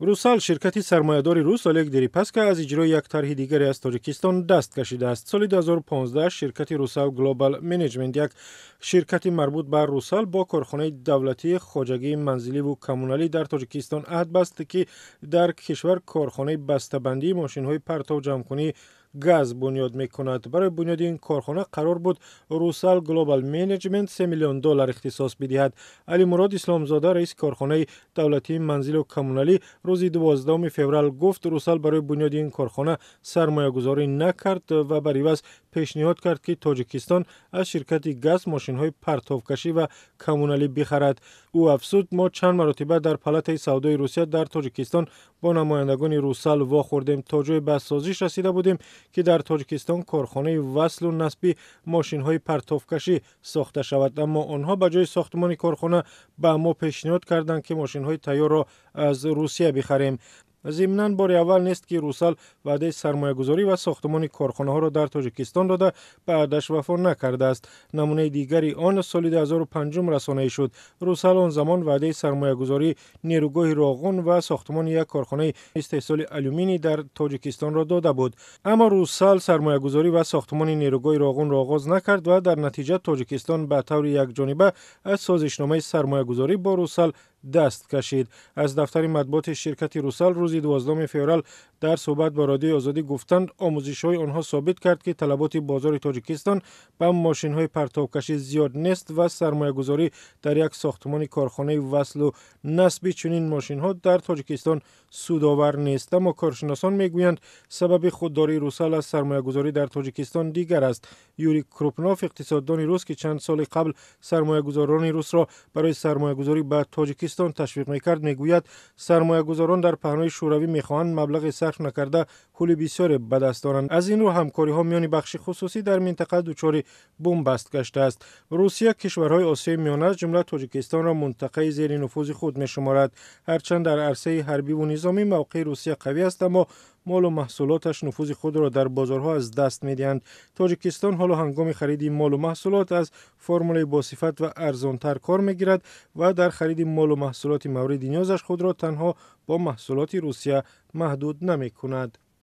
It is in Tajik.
Русал, ширкати сармоядори рус Олег Дерипаска, аз иҷрои як тарҳи дигаре аз Тоҷикистон даст кашидааст. Соли 2015 ширкати Русал Глобал Менеҷмент, як ширкати марбут ба Русал, бо корхонаи давлатии хоҷагии манзиливу коммуналӣ дар Тоҷикистон аҳд баст, ки дар кишвар корхонаи бастабандии мошинҳои партовҷамъкунии газ бунёд мекунад. Барои бунёди ин корхона қарор буд Русал Глобал Менеҷмент 3 миллион доллар ихтисос бидиҳад. Алимурод Исломзода, раиси корхонаи давлатии манзилу коммуналӣ, рӯзи 12 феврал гуфт, Русал барои бунёди ин корхона сармоягузорӣ накард ва бар иваз пешниҳод кард, ки Тоҷикистон аз ширкати газ мошинҳои партовкашӣ ва коммуналӣ бихарад. Ӯ афзуд, мо чанд маротиба дар палатаи савдои Русия дар Тоҷикистон бо намояндагони Русал вохӯрдем. То ҷое ба созиш расида будем, ки дар Тоҷикистон корхонаи васлу насби мошинҳои партовкашӣ сохта шавад, аммо онҳо ба ҷои сохтмони корхона ба мо пешниҳод карданд, ки мошинҳои тайёрро аз Русия бихарем. Зимнан, бори аввал нест, ки Русал ваъдаи сармоягузорӣ ва сохтмони корхонаҳоро дар Тоҷикистон дода, ба аҳдаш вафо накардааст. Намунаи дигари он соли 2005 расонаӣ шуд. Русал он замон ваъдаи сармоягузории нерӯгоҳи Роғун ва сохтмони як корхонаи истеҳсоли алюминий дар Тоҷикистонро дода буд, аммо Русал сармоягузорӣ ва сохтмони нерӯгоҳи Роғунро оғоз накард ва дар натиҷа Тоҷикистон ба таври якҷониба аз созишномаи сармоягузорӣ бо Русал даст кашид. Аз дафтари матбуоти ширкати Русал рӯзи 12 феврал дар суҳбат бо Радиои Озодӣ гуфтанд, омӯзишҳои онҳо собит кард, ки талаботи бозори Тоҷикистон ба мошинҳои партовкашӣ зиёд нест ва сармоягузорӣ дар як сохтмони корхонаи васлу насби чунин мошинҳо дар Тоҷикистон судовар нест. Аммо коршиносон мегӯянд, сабаби худдории Русал аз сармоягузорӣ дар Тоҷикистон дигар аст. Юрий Крупнов, иқтисоддони рус, ки чанд соли қабл сармоягузорони русро барои сармоягузорӣ ба Тоҷикистон ташвиқ мекард, мегӯяд, сармоягузорон дар паҳнои Шӯравӣ мехоҳанд маблағи сарф накарда пули бисёре ба даст оранд. Аз ин рӯ ҳамкориҳо миёни бахши хусусӣ дар минтақа дучори бунбаст гаштааст. Русия кишварҳои Осиёи Миёна, аз ҷумла Тоҷикистонро, мунтақаи зери нуфузи худ мешуморад. Ҳарчанд дар арсаи ҳарбиву низомӣ мавқеи Русия қавӣ аст, аммо молу маҳсулоташ нуфузи худро дар бозорҳо аз даст медиҳанд. Тоҷикистон ҳоло ҳангоми хариди молу маҳсулот аз формулаи босифат ва арзонтар кор мегирад ва дар хариди молу маҳсулоти мавриди ниёзаш худро танҳо бо маҳсулоти Русия маҳдуд намекунад.